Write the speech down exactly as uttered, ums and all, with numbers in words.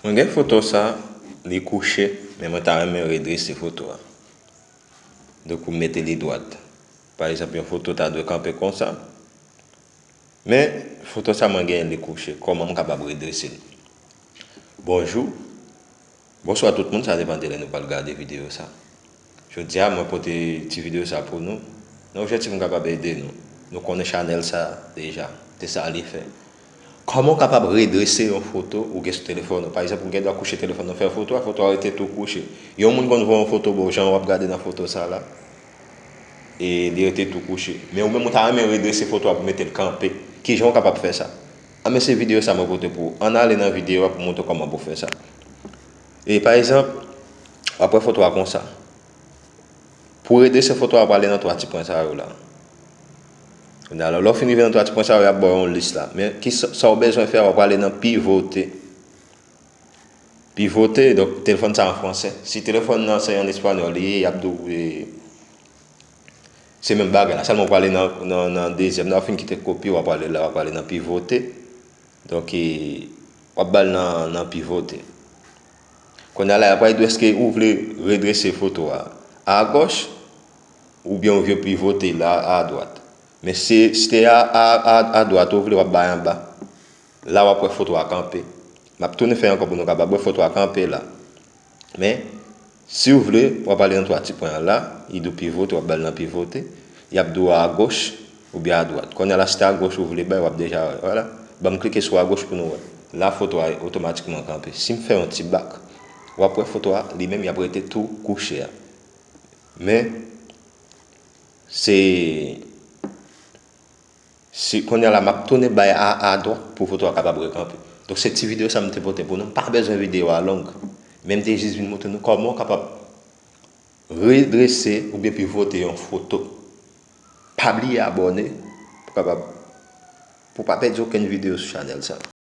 Mwen gen foto sa, li kouche, men mwen ta renmen redrese foto a. Donk, pou m mete li dwat. Pa egzanp, yon foto ta dwe kanpe konsa. Men, foto sa mwen genyen li kouche. Kòman m kapab redrese l? Bonjou. Bonswa tout moun, sa depann de lè nou pral gade videyo sa. Jodi a, mwen pote ti videyo sa pou nou, nan objektif m kapab ede nou. Nou konnen chanèl sa deja, se sa li fè. Kòman w kapab redrese yon foto ou gen sou telefòn ou? Pa egzanp, ou gen dwa kouche telefòn ou, fè foto a, foto a rete tou kouche. Yon moun konn voye yon foto ba w, jan w ap gade nan foto sa la, e li rete tou kouche. Men ou menm, ou ta renmen redrese foto a pou mete l kanpe. Kijan w kapab fè sa? Anben, se videyo sa mwen pote pou ou. Ann ale nan videyo a pou montre w kòman pou w fè sa. E pa egzanp, w ap wè foto a konsa. Pou redrese foto a, w prale nan twa ti pwen sa yo la. Kounye a la, lè w fin rive nan twa ti pwen sa yo, y ap ba w yon lis la. Men ki sa, sa w bezwen fè, w prale nan pivote. Pivote, donk, telefòn sa an fransè. Si telefòn nan se an espanyòl li ye, y ap di w, e, se menm bagay la. Sèlman w prale nan, nan, nan dezyèm nan, w fin kite kopi, w prale la, w prale nan pivote. Donk, e, w ap ba l nan, nan pivote. Kounye a la, y ap di w èske ou vle redrese foto a agòch oubyen ou vle pivote l a, adwat. Men si, si te a, a, a, adwat ou vle, w ap bay anba. La, w ap wè foto a kanpe. M ap tounen fè ankò pou nou kapab wè foto a kanpe la. Men, si w vle, w ap ale nan twa ti pwen an la, li di w pivote, w ap ba l nan pivote, y ap di w agoch oubyen adwat. Kounye a la, si te agoch ou vle bay, w ap deja wè. Vwala. Ban m klike sou agoch pou nou wè. La, foto a otomatikman kanpe. Si m fè yon ti bak, w ap wè foto a, li menm, y ap rete tou kouche a. Men, se Si, kounye a la, m ap tounen bay a, adwat pou foto a kapab rekanpe. Donk, se ti videyo sa m te pote pou nou. M pa bezwen videyo a long. Men m te jis vin montre nou kòman w kapab redrese oubyen pivote yon foto. Pa bliye abòne pou kapab, pou pa pèdi okenn videyo sou chanèl sa.